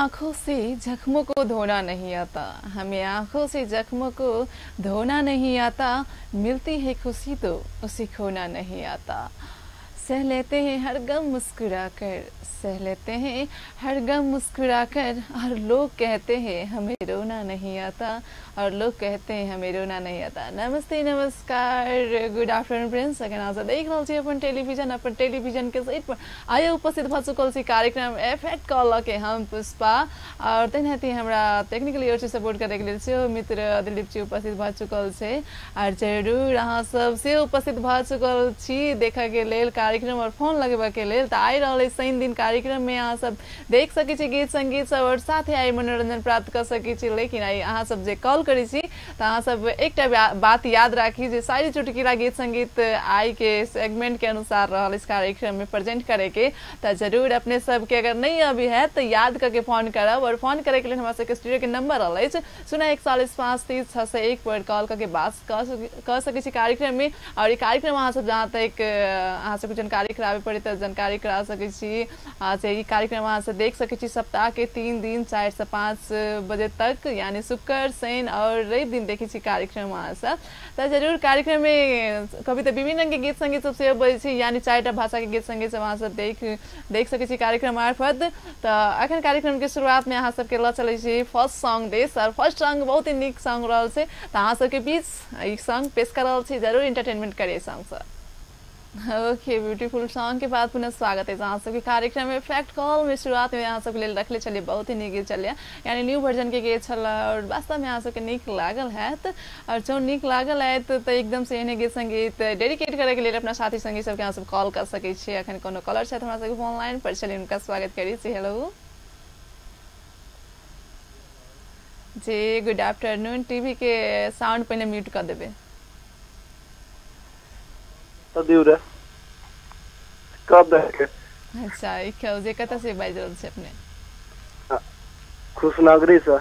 आँखों से जख्मों को धोना नहीं आता, हमें आँखों से जख्मों को धोना नहीं आता, मिलती है खुशी तो उसे खोना नहीं आता। सह लेते हैं हर गम मुस्कुरा कर, सह लेते हैं हर गम मुस्कुरा कर, और लोग कहते हैं हमें रोना नहीं आता, और लोग कहते हैं हमें रोना नहीं आता। नमस्ते, नमस्कार, गुड आफ्टरनून फ्रेंड्स। अगर अहाँ सब देख रहल छी अपन टेलीविजन के सेट पर आइ उपस्थित भऽ चुकल छी कार्यक्रम एफेक्ट कॉल लऽ के हम पुष्पा, और तेनाहिते हमरा टेक्निकली ओर से सपोर्ट करैके लेल सेहो मित्र दिलीप जी उपस्थित भऽ चुकल छै। और जरूर अहाँ सब सेहो उपस्थित भऽ चुकल छी देखऽ के लेल कार्यक्रम और फोन लगेबा के लेल। तऽ आइ रहल अछि शनि दिन कार्यक्रम में अहाँ सब देख सकै छी गीत संगीत सब और साथे आइ मनोरंजन प्राप्त कऽ सकै छी। लेकिन आइ अहाँ सब जे कॉल करै छी तऽ अहाँ सब एकटा बात याद राखी जे सारी चुटकिला गीत संगीत आइ के सेगमेंट के अनुसार रहल इस कार्यक्रम में प्रेजेंट करे के, तऽ जरूर अपने सबके अगर नहीं अभी है तो याद करके फोन करब। और फोन करे के लेल हमरा सबके स्टूडियो के नंबर रहल अछि 0 41 5 30 601 पर कॉल करके बात कऽ सकै छी कार्यक्रम में। और ई कार्यक्रम अहाँ सब जहाँ तक अहाँ सबके जानकारी कराबे पड़े तऽ जानकारी करा सकै छी। से ई कार्यक्रम अहाँ सब देख सकै छी सप्ताह के 3 दिन 4 से 5 बजे तक, यानी शुक्र, शनि और रवि दिन देखै छी कार्यक्रम अहाँ सब। तऽ जरूर कार्यक्रम में कभी तऽ विभिन्न रंग के गीत संगीत सब सेहो बजै छी, यानी 4टा भाषा के गीत संगीत सब अहाँ सब देख सकै छी कार्यक्रम मार्फत। तऽ अखन कार्यक्रम के शुरुआत में अहाँ सबके लऽ चलै छी फर्स्ट सॉन्ग देश, और फर्स्ट सॉन्ग बहुत ही नीक सॉन्ग रहल छै, तऽ अहाँ सबके बीच ई सॉन्ग पेश कर रहल छी, जरूर इंटरटेनमेंट करिए सॉन्ग से। ओके, ब्यूटीफुल सॉन्ग के बाद पुनः स्वागत है अहाँ सबके कार्यक्रम में फैक्ट कॉल में। शुरुआत में अहाँ सबके लेल रखले छलियै बहुत ही नीक गीत छलियै, यानी न्यू वर्जन के गीत छल और वास्तव में अहाँ सबके नीक लागल हैत। और जँ नीक लागल हैत तऽ एकदम से एहने गीत संगीत डेडिकेट करैके लेल अपना साथी संगी सबके अहाँ सब कॉल कर सकै छी। अखन कोनो कॉलर छथि हमरा सबके फोन लाइन पर, चलिए हुनका स्वागत करै छी। हेलो जी, गुड आफ्टरनून। टीवी के साउंड पहिने म्यूट कऽ देबै। कब देखे? अच्छा, ई कहू जे कतऽ से बाजि रहल छी अपने? खुशनगरी से।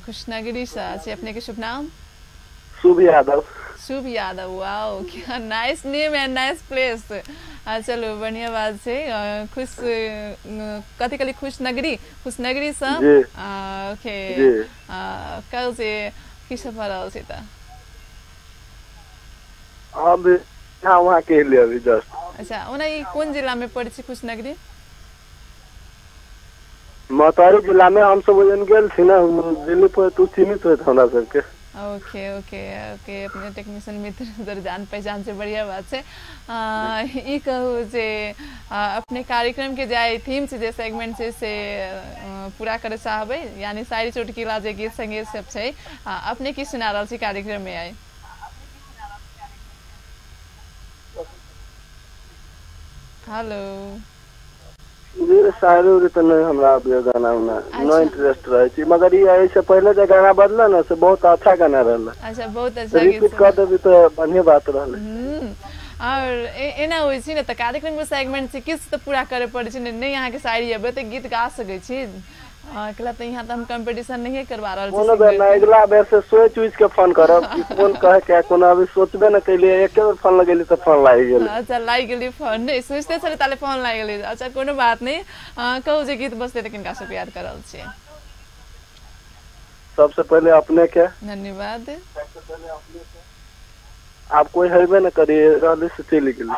खुशनगरी से। अच्छा, अपने के शुभ नाम? शुभ यादव। शुभ यादव, वाओ, क्या nice name and nice place. चलू बढ़िया बात छै। खुश कथी कहली? खुशनगरी, खुशनगरी से। ओके, कहू जे की सब भऽ रहल छै तऽ? अब हाँ, वहाँ के लिए अभी जस्ट। अच्छा, ओना ई कोन जिला में पड़ै छै खुशनगरी? मतारी जिला में। हम सब ओजन गेल छी ने दिल्ली पर, तू चिन्हित होइत हमरा सबके। ओके ओके ओके, अपने टेक्नीशियन मित्र इधर जान पहचान से, बढ़िया बात छै। ई कहू जे अपने कार्यक्रम के जे थीम छै, जे सेगमेंट छै, से पूरा करे चाहबै, यानी शायरी चुटकिला जे गीत संगीत सब छै, अपने की सुना रहल छी कार्यक्रम में आइ? हेलो जी, शायरी उरी तऽ नहीं हमरा अभी गाना उना नो इंटरेस्ट रहे छी, मगर ई एहि से पहले जे गाना बजल ने से बहुत अच्छा गाना रहल। अच्छा, बहुत अच्छा। रिपीट कर देबी तऽ बढ़िया बात रहल। और एना होइ छै ने तऽ कार्यक्रम के सेगमेंट छै, किछु तऽ पूरा करे पड़ै छै ने। नहि अहाँके शायरी अबै तऽ गीत गा सकै छी, एकला तऽ यहाँ तऽ हम कंपटीशन नहीं करवा रहल छी। कोनो बेर ना, अगिला बेर से सोच उच के फोन करब कि कोन कहे के, कोनो अभी सोचबे न कैलिए, एके बेर फोन लगेली तऽ फोन लागि गेल। अच्छा, लागि गेली फोन, नहि सोचते छलै ताले फोन लागि गेली। अच्छा, कोनो बात नहीं। कहू जे गीत बजतै तऽ किनका सबके याद कर रहल छी? सबसे पहले अपने के धन्यवाद। आप कोई हेबे न करी रहले से चलि गेली।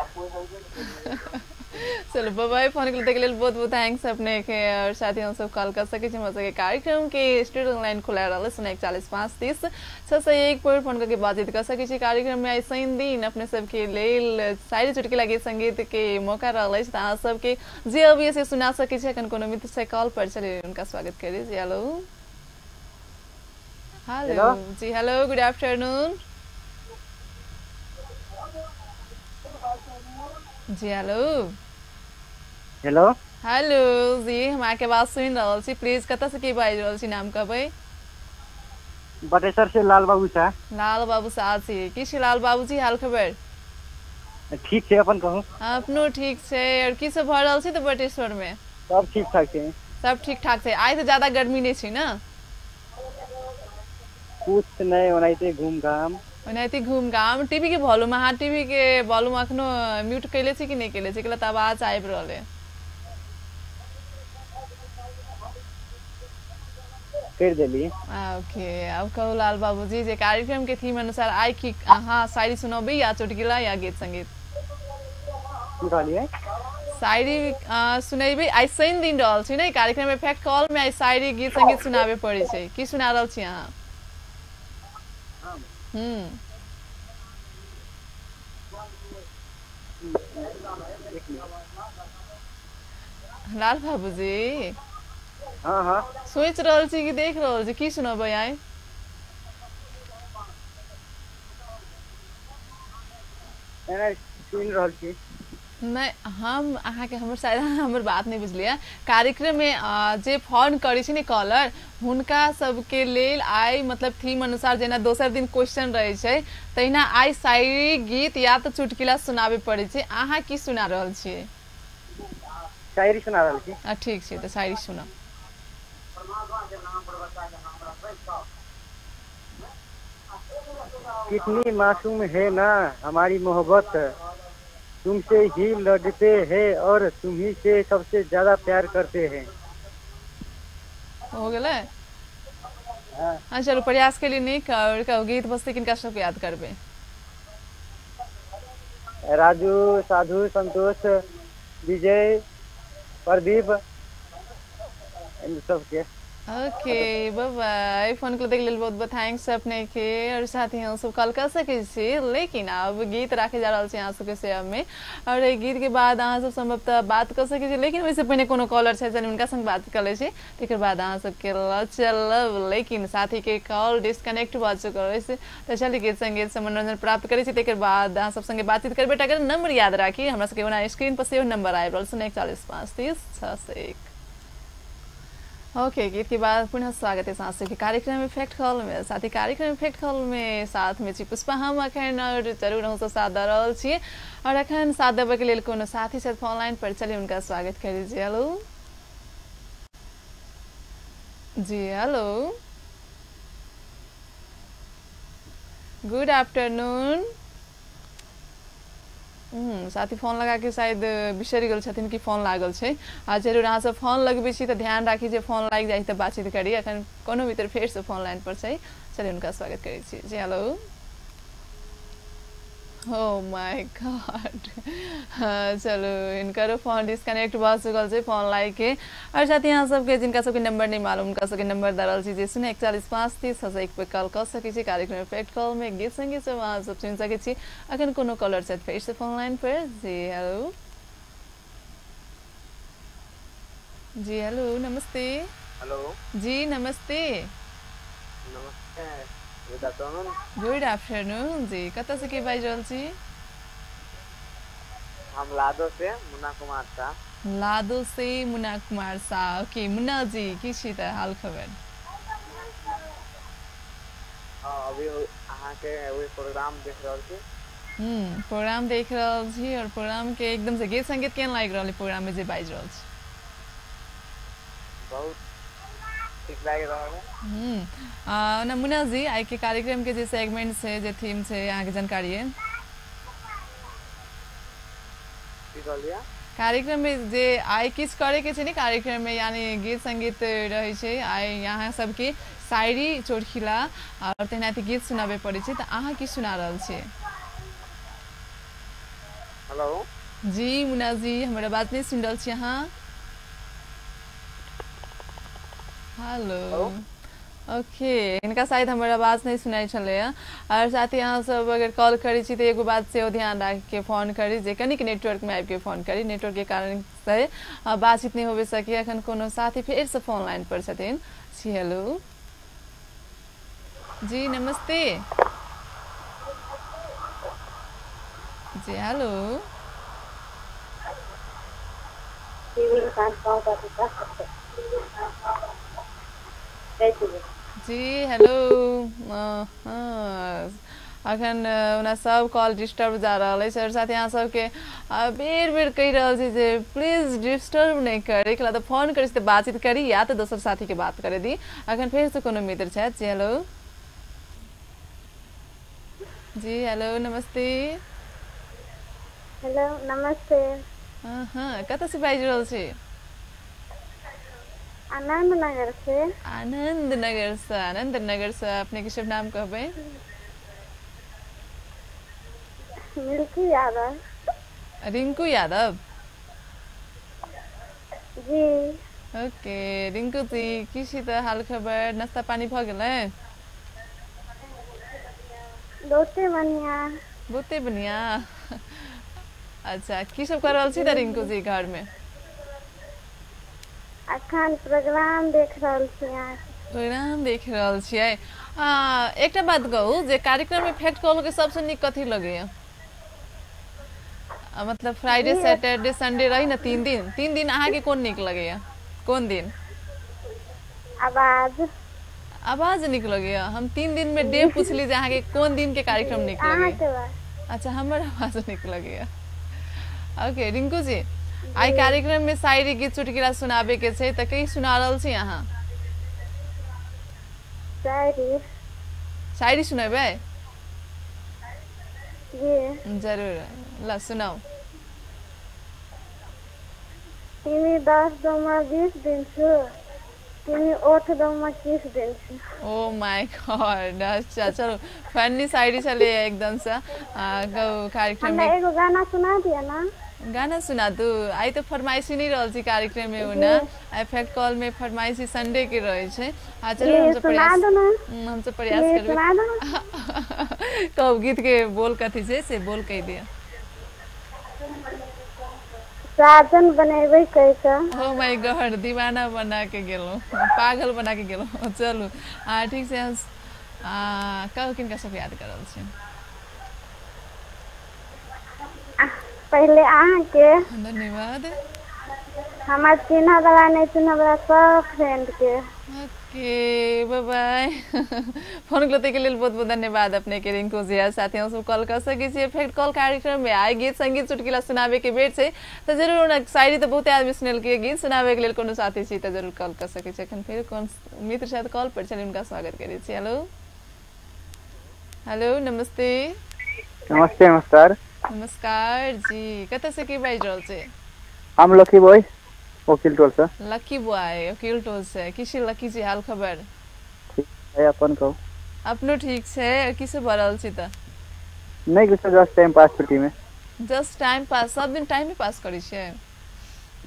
चलो बाय, फोन के लेल बहुत बहुत thanks अपने के। और साथ ही हम सब कॉल कर सके छी हमरा सबके कार्यक्रम के स्टूडियो लाइन खुला रहल 0 41 5 30 601 पर फोन करके बातचीत कर सके छी कार्यक्रम में। आइ शनि दिन अपने सबके लेल शायरी चुटकिला गीत संगीत के मौका रहल अछि, तऽ अहाँ सबके जे अभी से सुना सके छी। अखन कोनो मित्र से कॉल पर, चलिए उनका स्वागत करी। जी हेलो। हेलो जी, हेलो, गुड आफ्टरनून जी। हेलो। हेलो। हेलो जी, हम अहाँके आवाज सुनि रहल छी। प्लीज कतऽ से की बाजि रहल छी, नाम कहबै? बटेश्वर से लाल बाबू शाह। लाल बाबू शाह छी। की छै लाल बाबूजी हाल खबर? ठीक छै, अपन कहू। अपनो ठीक छै। और की सब भऽ रहल छै तऽ बटेश्वर में? सब ठीक ठाक छै। सब ठीक ठाक छै। आइ तऽ ज्यादा गर्मी नहि छै ने? कुछ नहि, ओनाहिते घूम घाम। ओनाहिते घूम घाम। टीवी के वॉल्यूम, अहाँ टीवी के वॉल्यूम अखनो म्यूट कैले छी कि नहि कैले छी? तऽ आवाज आबि रहल है। करि देली। ओके, अब कहू लाल बाबूजी जे कार्यक्रम के थीम अनुसार आइ की अहाँ शायरी सुनबै या चुटकुला या गीत संगीत? की कहलियै? शायरी सुनेबै। आइ शनि दिन रहल छै ने, कार्यक्रम इफेक्ट कॉल में आइ शायरी गीत संगीत सुनाबे पड़ै छै। की सुना रहल छी अहाँ? लाल बाबूजी हाँ हाँ, सोच रहल छी कि देख रहल छी, की सुनबै आइ? सुनि रहल छी। नहि, हम अहाँके हमर शायद अहाँ हमर बात नहि बुझलियै। कार्यक्रम में जे फोन करै छै ने कॉलर, हुनका सबके लेल आइ मतलब थीम अनुसार जेना दोसर दिन क्वेश्चन रहै छै तहिना आइ शायरी गीत या तऽ चुटकुला सुनाबे पड़ै छै। अहाँ की सुना रहल छियै? शायरी सुना रहल छी। ठीक छै, तऽ शायरी सुनाउ। कितनी मासूम है ना हमारी मोहब्बत, तुमसे ही लड़ते हैं और तुम्ही से सबसे ज्यादा प्यार करते हैं। हो गेलै? हाँ चलू, प्रयास के लिए नीक। और कहू गीत बजतै किनका सबके याद करबै? राजू, साधु, संतोष, विजय, प्रदीप, इन सबके। ओके, बाय बाय। फोन के लेल बहुत बहुत thanks अपने के। और साथ ही हम सब कॉल कर सकै छी, लेकिन अब गीत राखे जा रहल छी अहाँ सबके सेवा में, और एहि गीत के बाद अहाँ सब संभवतः बात कर सकै छी, लेकिन ओहिसँ पहिने कोनो कॉलर छै जन हुनका संग बात कर लै छी, तकर बाद अहाँ सबके लऽ चलब। लेकिन साथी के कॉल डिस्कनेक्ट भऽ चुकल अछि, तऽ चलि गीत संगीत से मनोरंजन प्राप्त करै छी, तकर बाद अहाँ सब संगे बातचीत करबै। अगर नंबर याद राखी, हमरा सबके ओना स्क्रीन पर सेहो नंबर आबि रहल 0 41 5 30 6 1। ओके, गीत के बाद पुनः स्वागत है साथ के कार्यक्रम इफेक्ट कॉल में। साथ ही कार्यक्रम इफेक्ट कॉल में साथ में छी पुष्पा हम अखन, और जरूर हम सब साथ दऽ रहल छी। और अखन साथ देबय के लेल कोनो साथी छथि फोन लाइन पर, चलिए उनका स्वागत करी। जी हेलो। जी हेलो, गुड आफ्टरनून। साथी फोन लगा के शायद बिसरि गेल छथिन कि फोन लागल छै। आ जरूर अहाँ सब फोन लगबै छी तऽ ध्यान राखी जे फोन लागि जाइ तऽ बातचीत करी। अखन कोनो मित्र फेरसँ फोन लाइन पर छै, चलिए हुनका स्वागत करै छी। जी हेलो। ओ my God, चलू हिनकरो फोन डिस्कनेक्ट भऽ चुकल छै फोन लागि के। और साथी अहाँ सबके जिनका सबके नंबर नहीं मालूम उनका सबके नंबर दऽ रहल छी जे 0 41 5 30 6 1 पे कॉल कऽ सकै छी। कार्यक्रम इफेक्ट कॉल में गीत संगीत सब अहाँ सब सुनि सकै छी। अखन कोनो कॉलर छथि फेरसँ फोन लाइन पर। जी हेलो। जी हेलो, नमस्ते। हेलो जी नमस्ते। नमस्ते, गुड आफ्टरनून। गुड आफ्टरनून जी, कतऽ से के बाजि रहल छी? हम लादो से मुन्ना कुमार शाह। लादो से मुन्ना कुमार शाह। ओके मुन्ना जी, की छी तऽ हाल खबर? अभी अहाँके वही प्रोग्राम देख रहल छी। प्रोग्राम देख रहल छी। और प्रोग्राम के एकदम से गीत संगीत केहन लागि रहल है प्रोग्राम में जे बाजि रहल छी? बहुत ठीक लागि रहल है। ओना मुन्ना जी, आइ के कार्यक्रम के जे सेगमेंट छै, जे थीम छै, अहाँके जानकारी है? की कहलियै? कार्यक्रम में जे आइ किछु करे के छै ने कार्यक्रम में, यानी गीत संगीत रहै छै, आइ यहाँ सबके शायरी चोरखिला और तेनाहिते गीत सुनाबे पड़ै छै, तऽ अहाँ की सुना रहल छियै? हेलो जी मुन्ना जी, हमर आवाज नहि सुनि रहल छी अहाँ? हेलो। ओके, हिनका शायद हमर आवाज नहि सुनाइ छलैए। और साथ ही अहाँ सब अगर कॉल करै छी तऽ एगो बात सेहो ध्यान राखि के फोन करी जे कनिक नेटवर्क में आबि के फोन करी, नेटवर्क के कारण से बातचीत नहि होबे सके। अखन कोनो साथी फेरसँ फोन लाइन पर छथिन। जी हेलो। जी नमस्ते। जी हेलो। जी हेलो। अखन ओना सब कॉल डिस्टर्ब जा रहल अछि। और साथ ही अहाँ सबके बेर बेर कहि रहल छी जे प्लीज डिस्टर्ब नहि करी, तऽ फोन करी तऽ बातचीत करी या तऽ दोसर साथी के बात करे दी। अखन फेरसँ कोनो मित्र छथि। जी हेलो। जी हेलो, नमस्ते। हेलो नमस्ते। हाँ, कतऽ से बाजि रहल छी? आनंद नगर से। आनंद नगर से। आनंद नगर से अपने के शुभ नाम कहबै? मिल्की यादव। रिंकू यादव जी। ओके रिंकू जी, की छी तऽ हाल खबर? नाश्ता पानी भऽ गेलै? बहुते बढ़िया। बहुते बढ़िया। अच्छा, की सब कर रहल छी तऽ रिंकू जी घर में? अखन प्रोग्राम देख रहल छी। प्रोग्राम देख रहल छियै। एकटा बात कहू जे कार्यक्रम में फैक्ट कॉल के सबसे नीक कथी लगैया? मतलब फ्राइडे सैटरडे संडे रही ना, तीन दिन, तीन दिन अहाँके कोन नीक लगैया? कोन दिन? आवाज। आवाज नीक लगैया। हम तीन दिन में डे पूछली जे अहाँके कोन दिन के कार्यक्रम नीक लगैया। अच्छा, हमर आवाज नीक लगैया। ओके रिंकू जी, आई कार्यक्रम में शायरी गीत चुटकुला सुनाबे के छै तऽ की सुना रहल छी अहाँ? शायरी। शायरी सुनेबै? जी जरूर, ल सुनाउ। तिमी 10 दौमा 20 दिन्छु, तिमी 8 दौमा 30 दिन्छु। ओ my God. अच्छा चलो, फनी शायरी छलै एकदम से। कार्यक्रम में एगो गाना सुना दिया ना। गाना सुना दू? आई तो फरमाइशी नहीं रहल छी कार्यक्रम में, ओना इफेक्ट कॉल में फरमाइशी संडे के रहे छै। आ चलो हम सब प्रयास, हम सब प्रयास करबै। कहू गीत के बोल कथी छै से बोल कहि दिया। साजन बनेबै कैसा। ओ my God, दीवाना बना के गेलहुँ, पागल बना के गेलहुँ। चलू आ ठीक छै। कहू किनका सब याद कर रहल छी? पहले अहाँके धन्यवाद। हमार चिन्ह वाला नहीं चिन्ह वाला सब फ्रेंड के। ओके बाय बाय। फोन करते के लिए बहुत बहुत धन्यवाद अपने के रिंकू जी। साथी हम सब कॉल कर सकै छी इफेक्ट कॉल कार्यक्रम में। आइ गीत संगीत चुटकुला सुनाबे के बेर छै तऽ जरूर, शायरी तऽ बहुते आदमी सुनेलकै, गीत सुनाबे के लेल कोनो साथी छी तऽ जरूर कॉल कर सकै छी। एखन फेर कोन मित्र शायद कॉल पर छनि, हुनका स्वागत करै छी। हेलो हेलो, नमस्ते। नमस्ते। नमस्कार। नमस्कार जी, कतऽ से के बाजि रहल छी? हम लकी बॉय, वकील टोल से। लकी बॉय वकील टोल से। की छै लकी जी हाल खबर? ठीक है, अपन कहू। अपनो ठीक छै। की सब भऽ रहल छी तऽ? नहि कुछ, जस्ट टाइम पास छुट्टी में। Just time pass? सब दिन टाइम पास करै छियै?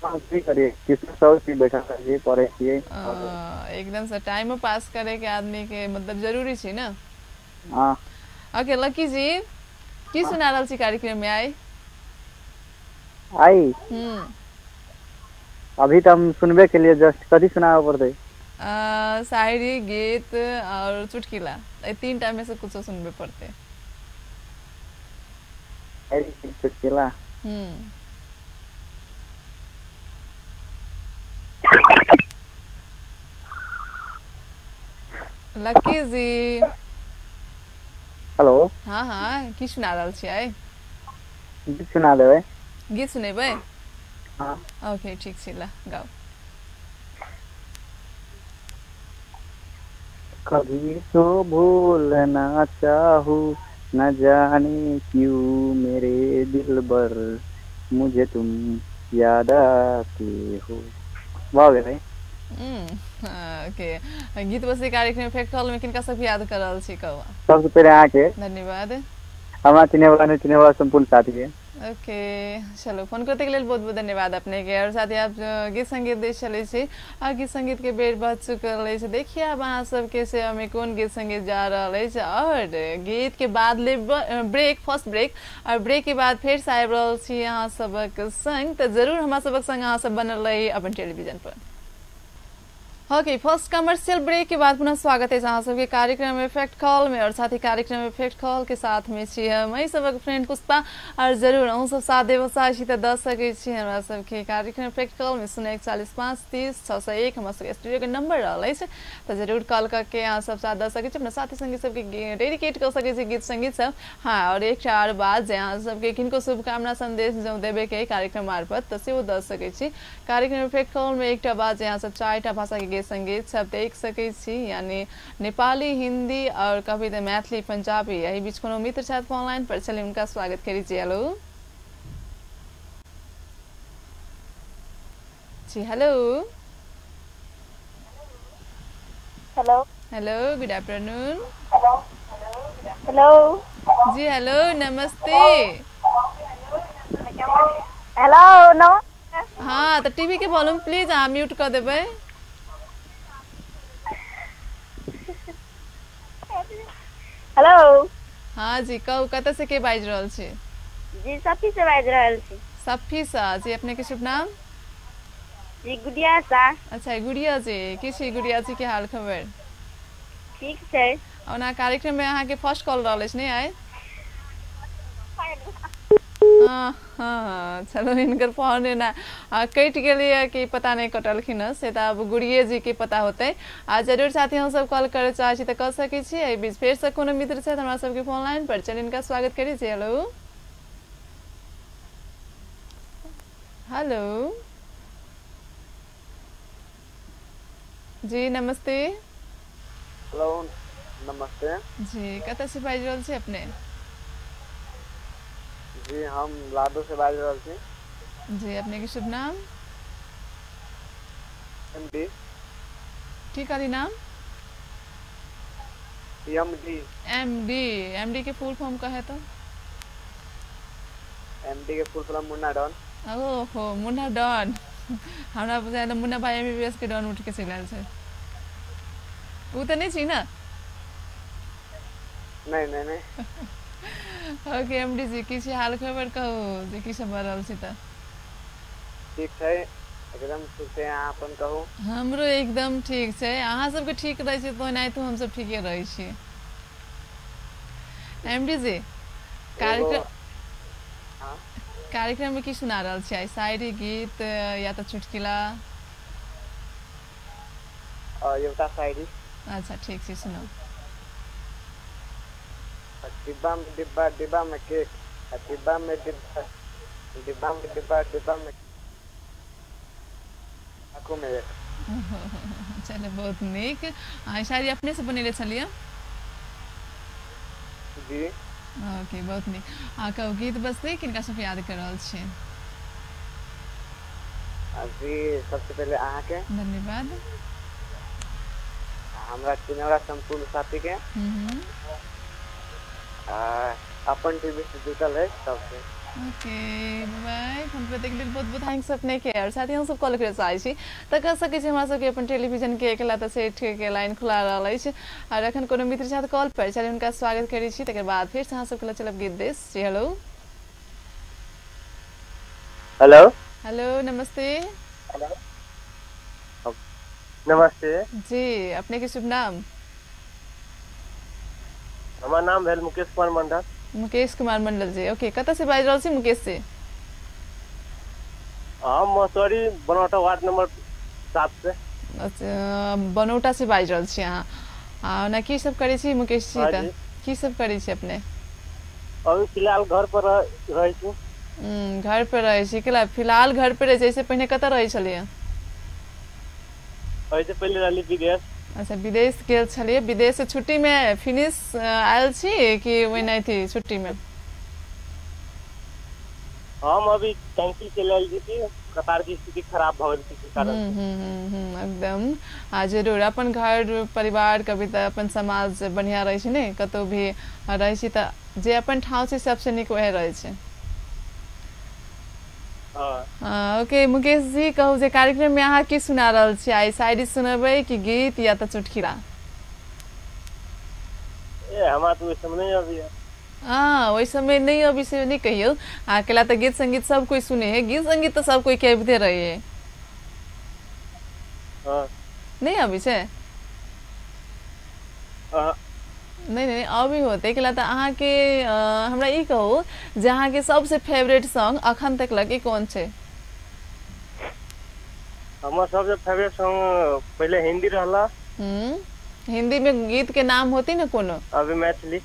की करिए, किछु सब चीज बैठल छियै, पढ़ै छियै। एकदम से टाइमो पास करे के आदमी के मतलब जरूरी छै ना। हां। ओके लकी जी, की सुना रहल छी कार्यक्रम में आई? आई अभी तो हम सुनबे के लिए जस्ट। कथी सुनावे पड़तै? शायरी, गीत और चुटकुला, ए तीन टा में से कुछो सुनबे पड़तै। शायरी, गीत, चुटकुला। लकी जी हेलो। हाँ हाँ, की सुना रहल छियै? गीत सुना देबै। गीत सुनेबै? हाँ। ओके ठीक छै, ल गाओ। कभी तो भूलना चाहूं, न जाने क्यों मेरे दिलबर, मुझे तुम याद आते हो। वाह भाई। ओके गीत बसी कार्यक्रम फैक्ट कॉल में किनका सब याद कर रहल छी कहू? सबसे पहले अहाँके धन्यवाद। हमरा चिन्हे वाला नहीं चिन्हे वाला संपूर्ण साथी के। ओके चलो, फोन करते के लेल बहुत बहुत धन्यवाद अपने के। और साथ ही आप गीत संगीत दे चले छी आ गीत संगीत के बेर बज चुकल अछि। देखिए अब अहाँ सबके सेवा में कोन गीत संगीत जा रहल अछि। और गीत के बाद ले ब्रेक, फर्स्ट ब्रेक, और ब्रेक के बाद फेर से आबि रहल छी अहाँ सबक संग। तऽ जरूर हमरा सबक संग अहाँ सब बनल रही अपन टेलीविजन पर। ओके फर्स्ट कमर्शियल ब्रेक के बाद पुनः स्वागत है अहाँ सबके कार्यक्रम इफेक्ट कॉल में। और साथ ही कार्यक्रम इफेक्ट कॉल के साथ में छी हम एहि सबक फ्रेंड पुष्पा। और जरूर अहूँ सब साथ देबऽ चाहै छी तऽ दऽ सकै छी हमरा सबके कार्यक्रम इफेक्ट कॉल में 0 41 5 30 601 हमरा सबके स्टूडियो के नंबर रहल अछि। तऽ जरूर कॉल करके अहाँ सब साथ दऽ सकै छी, अपना साथी संगी सबके डेडिकेट कऽ सकै छी गीत संगीत सब। हाँ, और एकटा आर बात जे अहाँ सबके किनको शुभकामना संदेश जँ देबे के कार्यक्रम मार्फत तऽ सेहो दऽ सकै छी। कार्यक्रम इफेक्ट कॉल में एकटा बात जे अहाँ सब 4टा भाषा के गीत संगीत सब देख सकै छी, यानी नेपाली, हिंदी और कभी तऽ मैथिली, पंजाबी। एहि बीच कोनो मित्र छथि फोन लाइन पर, चलिए उनका स्वागत करै छी। हेलो जी, hello. Hello. Hello, good afternoon. Hello. जी हेलो, नमस्ते। हेलो, नमस्ते। हाँ, तऽ टीवी के वॉल्यूम प्लीज अहाँ म्यूट कऽ देबै। हेलो। हाँ जी, कहू कतऽ से के बाजि रहल छी? जी, सफी से बाजि रहल छी। सफी सँ। जी, अपने के शुभ नाम? जी, गुड़िया सा। अच्छा, गुड़िया जी, की छी गुड़िया जी के हाल खबर? ठीक छै। ओना कार्यक्रम में अहाँके फर्स्ट कॉल रहल अछि नहि आइ? हाँ, चलो हिनकर फोन एना कटि गेलैए कि पता नहि कटलखिन हँ, से तऽ आब गुड़िये जी के पता होतै। आ जरूर साथी हमसब कॉल करय चाहै छी तऽ कऽ सकै छी। एहि बीच फेरसँ कोनो मित्र छथि हमरा सबके फोन लाइन पर, चलि हिनका स्वागत करै छी। हेलो। हेलो जी, नमस्ते। हेलो, नमस्ते। जी, कतऽ से बाजि रहल छी अपने? जी, हम लाडो से बाजि रहल छी। जी, अपने के शुभ नाम? M D. की कहली नाम? M D. M D. M D के फुल फॉर्म कहे तो? एम डी के फुल फॉर्म मुन्ना डॉन। ओहो, मुन्ना डॉन। हमरा बुझायल मुन्ना भाई एमबीबीएस के डॉन उठ के चलि आयल छै। ओ तऽ नहि छी ने? नहीं नहीं नहीं। ओके एमडी जी, की छै हाल खबर कहू जे की सब भऽ रहल छै? तऽ ठीक छै, एकदम ठीक छै। अहाँ अपन कहू। हमरो एकदम ठीक छै। अहाँ सबके ठीक रहै छै तऽ ओनाहितो हमसब ठीके रहै छी। एमडी जी, कार्यक्रम कार्यक्रम में की सुना रहल छी आइ? शायरी, गीत या तऽ चुटकुला? एउटा शायरी। अच्छा, ठीक छै, सुनाउ। डिब्बा में डिब्बा, डिब्बा में केक, डिब्बा में डिब्बा, डिब्बा में डिब्बा, डिब्बा में आंखों में एक। चलो, बहुत नीक। शायरी अपने से बनेले छलियै? जी। ओके, बहुत नीक। आ कहू, गीत बजतै, किनका सब याद कर रहल छी? जी, सबसे पहले अहाँके धन्यवाद। हमरा चिन्हवला संपूर्ण साथी के, अपन टीवी से जुटल है सबके। ओके, बाय। फोन पर देख लेल बहुत बहुत thanks अपने के। और साथ ही हम सब कॉल करे चाहै छी तऽ कह सकै छी हमरा सबके अपन टेलीविजन के एकला तऽ सेठ के लाइन खुला रहल अछि। और एखन कोनो मित्र छथि कॉल पर, चलि हुनका स्वागत करै छी, तकर बाद फेर से अहाँ सबके लऽ चलब गीत देश। जी हेलो। हेलो। हेलो, नमस्ते। नमस्ते। जी, अपने के शुभ नाम? हमर नाम भेल मुकेश कुमार मंडल। मुकेश कुमार मंडल जी, ओके। कतऽ से बाजि रहल छी मुकेश जी? हम मसौरी बनौटा वार्ड नंबर 7 से। अच्छा, बनौटा से बाजि रहल छी अहाँ। आ ओना की सब करै छी मुकेश जी? तऽ की सब करै छी अपने? अभी फिलहाल घर पर रहै छी। घर पर रहै छी। केला फिलहाल घर पर रहै छी, एहिसँ पहिने कतऽ रहै छलियै? एहिसँ पहिले रहली विदेश। अच्छा, विदेश गेल छलियै। विदेश से छुट्टी में फिनिश आयल छी कि ओनाहिते छुट्टी में? हम अभी कैंसिल के लेल छी, कतार की स्थिति खराब भऽ गेल छै कारण। एकदम। आ जरूर अपन घर परिवार कभी तऽ अपन समाज बढ़िया रहै छै ने, कतौ भी रहै छी तऽ जे अपन ठाव छै सबसे नीक वएह रहै छै। ओके मुकेश जी, कहू जे कार्यक्रम में अहाँ की सुना रहल छी आइ? शायरी सुनेबै कि गीत या तऽ चुटकुला? ए हमरा तऽ ओहि समय नहि अबैया। हाँ, ओहि समय नहि अबै से नहि कहियौ। आ केला तऽ गीत संगीत सब कोइ सुने है, गीत संगीत तऽ सब कोइ के अबिते रहे है। नहि अबै छै? नहि नहि, अभी होतै। केला तऽ अहाँके हमरा ई कहू जे अहाँके सबसे फेवरेट सॉन्ग अखन तक लगे कोन छै? हमर सबसे फेवरेट सॉन्ग पहले हिंदी रहला। हिंदी में गीत के नाम होती ना कोनो? अभी मैथिली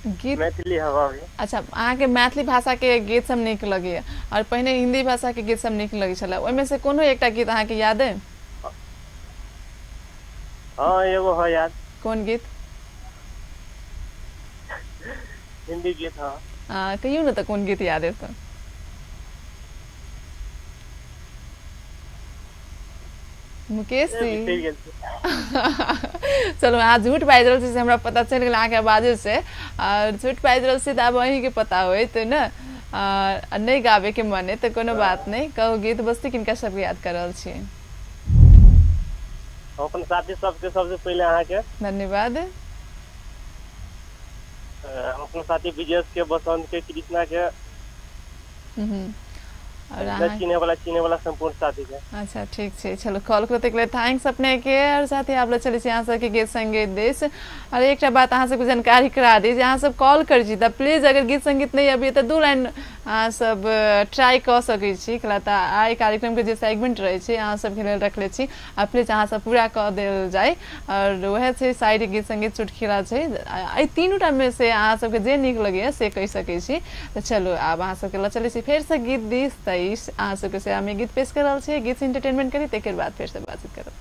गीत, मैथिली हवा अभी। अच्छा, अहाँके मैथिली भाषा के गीत सब नीक लगैया और पहिने हिंदी भाषा के गीत सब नीक लगै छलै, ओहिमे से कोनो एकटा गीत अहाँके याद है? हाँ, एगो है याद। कोन गीत? हिंदी गीत। हाँ, कहियौ ने तऽ कोन गीत याद है तऽ? मुकेश जी चलू अहाँ झूठ बाजि रहल छी से हमरा पता चलि गेल अहाँके आवाजे से। और झूठ बाजि रहल छी तऽ आब अहींके पता होइत ने। नहि गाबे के मन है तऽ कोनो बात नहि। कहू गीत बस्ती किनका सबके याद कर रहल छी? अपन साथी सबके सबसे पहिले अहाँके धन्यवाद। अपन साथी विजेश के, बसंत के, कृष्णा के, और अहाँ चिन्हे वाला संपूर्ण साथी के। अच्छा ठीक छै, चलो कॉल करते के लिए thanks अपने के। और साथ ही आप लोग चले छी अहाँ सबके गीत संगीत देश। और एकटा बात अहाँ सबके जानकारी करा दी जे अहाँ सब कॉल करै छी तऽ प्लीज अगर गीत संगीत नहि अबैए तऽ 2 लाइन अहाँ सब ट्राई कऽ सकै छी। कला तऽ आइ कार्यक्रम के जे सेगमेंट रहै छै अहाँ सबके लेल रखले छी आ प्लीज अहाँ सब पूरा कऽ देल जाय। और वएह छै शायरी, गीत संगीत, चुटकुला छै, एहि तीनूटा में से अहाँ सबके जे नीक लगैए से कहि सकै छी। तऽ चलू आब अहाँ सबके लऽ चलै छी फेरसँ गीत दिस। तऽ ई अहाँ सबके से हमे गीत पेश कर रहल छी, गीत से एंटरटेनमेंट करी तकर बाद फेर से बातचीत करब।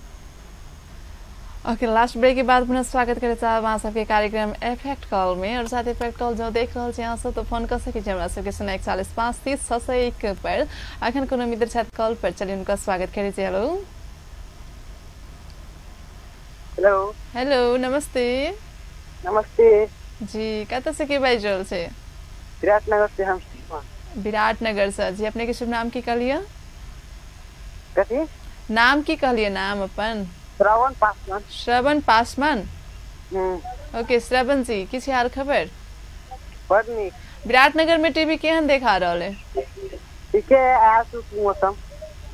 ओके, लास्ट ब्रेक के बाद पुनः स्वागत करे चाहब अहाँ सबके कार्यक्रम इफेक्ट कॉल में। और साथ इफेक्ट कॉल जो देख रहल छी अहाँ सब तो फोन कर सकै छी हमरा सबके 041 5 30 601 पर। अखन कोनो मित्र छथि कॉल पर, चलिए उनका स्वागत करै छी। हेलो हेलो हेलो, नमस्ते। नमस्ते जी, कतऽ से के बाजि रहल छै? विराटनगर से हम। विराटनगर से जी। अपने के शुभ नाम की कहलिए? कथी नाम की कहलिए? नाम अपन? श्रवण पासवान। श्रवण पासवान। ओके श्रवण जी, की छै हाल खबर? बड़ नीक। विराटनगर में टीवी केहन देखा रहल है? ठीके है, आयल मौसम।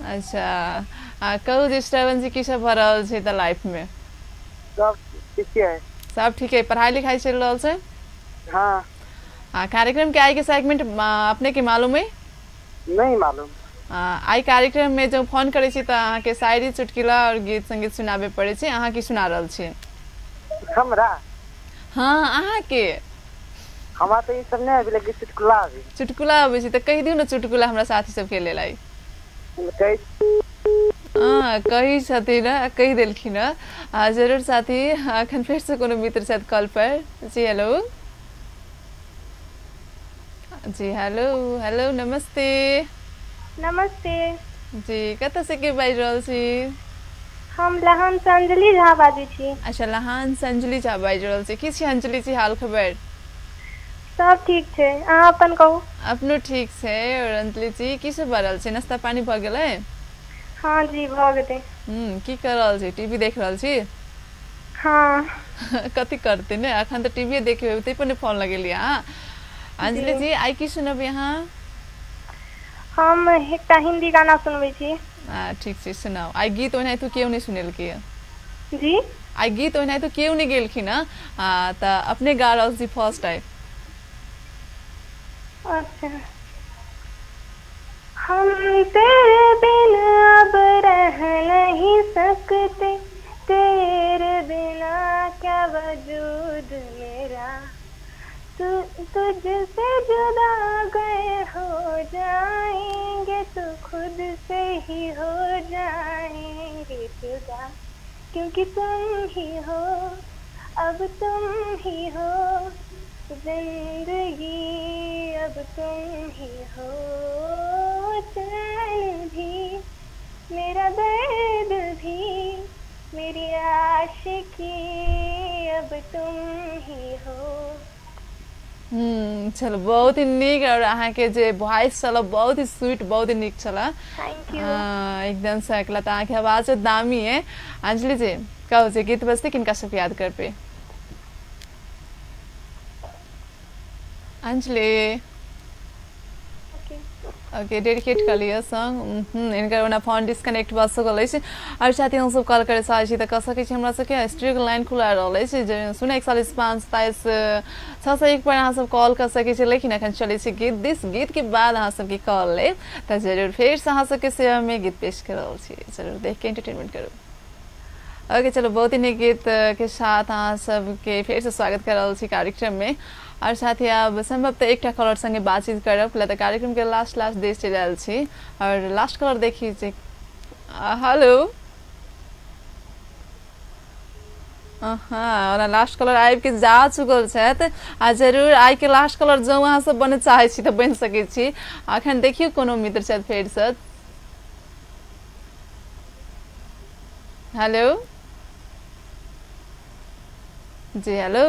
अच्छा कहू जे श्रवण जी की सब भऽ रहल छै तऽ लाइफ में? सब ठीके है। सब ठीक है, पढ़ाई लिखाई चलि रहल छै? हाँ। कार्यक्रम के आई के सेगमेंट अपने के मालूम है? नहीं मालूम। आई कार्यक्रम में जब फोन करै छी तऽ अहाँके शायरी, चुटकुला और गीत संगीत सुनाबे पड़ै छै। अहाँ की सुना रहल छी? हमरा? हाँ अहाँके। हमरा तऽ ई सब नहि आबि, लेकिन चुटकुला आबि। चुटकुला आबै छै तऽ कहि दियौ ने चुटकुला हमरा साथी सबके लेल आई। हाँ कही छथिन, कहि देलखिन। जरूर साथी, अखन फेरसँ कोनो मित्र छथि कॉल पर। जी हेलो जी, हेलो हेलो, नमस्ते। नमस्ते जी, कतऽ से के बाजि रहल छी? हम लहान से अंजलि झा बाजै छी। अच्छा लहान से अंजलि झा बाजि रहल छी। की छै अंजलि जी हाल खबर? सब ठीक छै, अहाँ अपन कहू? अपनो ठीक छै। और अंजलि जी की सब भऽ रहल छै? नाश्ता पानी भऽ गेलै? हाँ जी भऽ गेलै। की कर रहल छी? टीवी देख रहल छी? हाँ। कथी करते ने, अखन तऽ टीवी देखे ताहि पर ने फोन लगेलियै अहाँ। अंजलि जी आई की सुनब यहाँ? हम एकटा हिंदी गाना सुनबै छी। ठीक छै सुनाउ। आई गीत ओनाहितो केओ नहि सुनेलकै जी? आई गीत ओनाहितो केओ नहि गेलखिन हँ, तऽ अपने गा रहल छी फर्स्ट टाइम। अच्छा। हम तेरे बिन अब रह नहीं सकते, तेरे बिना क्या वजूद मेरा, तुझसे जुदा गए हो जाएंगे तो खुद से ही हो जाएंगे जुदा, क्योंकि तुम ही हो अब तुम ही हो जिंदगी, अब तुम ही हो चैन भी मेरा दर्द भी मेरी आशिकी, अब तुम ही हो। चलो बहुत ही नीक। और अहाँके जे वॉइस छल बहुत ही स्वीट, बहुत ही नीक छल। Thank you. एकदम से अकेला तऽ अहाँके आवाज दामी है। अंजलि जी कहू जे गीत बजतै किनका सबके याद करबै? अंजलि ओके डेडिकेट कर लिअ सॉन्ग। इनकर ओना फोन डिस्कनेक्ट भऽ सकल अछि। और साथी हम सब कॉल करे चाहै छी तऽ कऽ सकै छी। हमरा सबके स्टूडियो लाइन खुला रहल अछि जे 041 5 27 601 पर अहाँ सब कॉल कर सकै छी। लेकिन अखन चलै छी गीत दिस, गीत के बाद अहाँ सबके कॉल लेब तऽ जरूर फेरसँ अहाँ सबके सेवा में गीत पेश कर रहल छी। जरूर देख के एंटरटेनमेंट करू। ओके चलो बहुत ही नीक गीत के साथ अहाँ सबके फेरसँ स्वागत कर रहल छी कार्यक्रम में। और साथ ही अब संभवतः एकटा कॉलर संगे बातचीत करब, तऽ कार्यक्रम के लास्ट लास्ट देश चलि आयल छी और लास्ट कॉलर देखी जे। हेलो हाँ, ओना लास्ट कॉलर आबि के जा चुकल छथि आ जरूर आइ के लास्ट कॉलर जँ अहाँ सब बनऽ चाहै छी तऽ बनि सकै छी। अखन देखियौ कोनो मित्र छथि फेरसँ। हेलो जी, हेलो।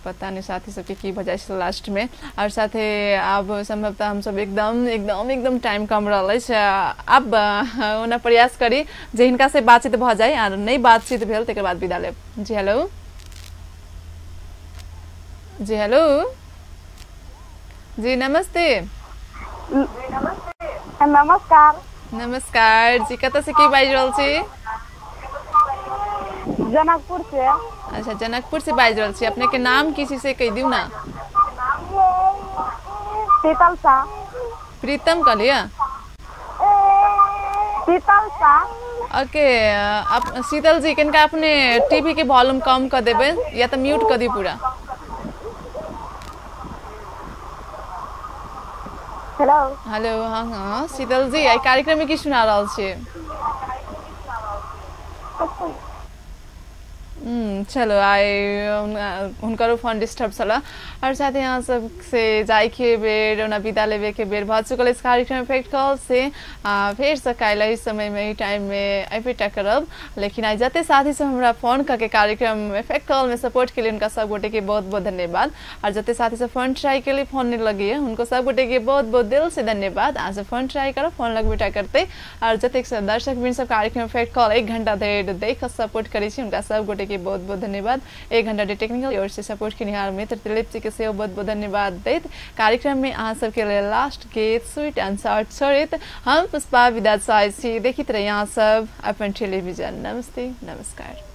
पता नहीं साथी सबके की भऽ जाइ छै लास्ट में। और साथे आब संभवतः हम सब एकदम एकदम एकदम टाइम कम रहल अछि। आब ओना प्रयास करी जे हिनका से बातचीत भऽ जाय, आर नहीं बातचीत भेल तकर बाद विदा लेब। जी हेलो, जी हेलो, जी नमस्ते। नमस्कार। नमस्कार जी, कतऽ से की बाजि रहल छी? जनकपुर से। अच्छा, जनकपुर से बाजि रहल छी। अपने के नाम की छी से कहि दियौ ना। शीतल शाह। प्रीतम कहलियै? शीतल शाह। ओके, आप शीतल जी कनिका अपने टीवी के वॉल्यूम कम कऽ देबै या तऽ म्यूट कऽ दियौ पूरा। हेलो। हेलो, हाँ हाँ शीतल जी, एहि कार्यक्रम में की सुना रहल छी? चलो आइ हुनकरो फोन डिस्टर्ब छल। और साथ यहाँ सब से जाय के बेर ओना विदा लेबे के बेर भऽ चुकल अछि कार्यक्रम इफेक्ट कॉल से। फेर से काल्हि एहि समय में एहि टाइम में अबे करब, लेकिन आइ जते साथी सब हमरा फोन कऽ के कार्यक्रम इफेक्ट कॉल में सपोर्ट के लिए उनका सब गोटे के बहुत बहुत धन्यवाद। और जते साथी सब फोन ट्राई के लिए फोन नहीं लगे उनको सब गोटे के बहुत बहुत दिल से धन्यवाद। आज से फोन ट्राई करो, फोन लगबेटा करते। और जतेक दर्शक बिन सब कार्यक्रम इफेक्ट कॉल 1 घंटा धरि देख सपोर्ट करै छी उनका सब गोटे के बहुत बहुत धन्यवाद। 1 घंटा टेक्निकल ओर से सपोर्ट केनिहार मित्र दिलीप जी के सेहो बहुत बहुत धन्यवाद दैत कार्यक्रम में अहाँ सबके लेल लास्ट गीत स्वीट एंड शॉर्ट छोड़ैत हम पुष्पा विदा चाहै छी। देखैत रही अहाँ सब अपन टेलीविजन। नमस्ते, नमस्कार।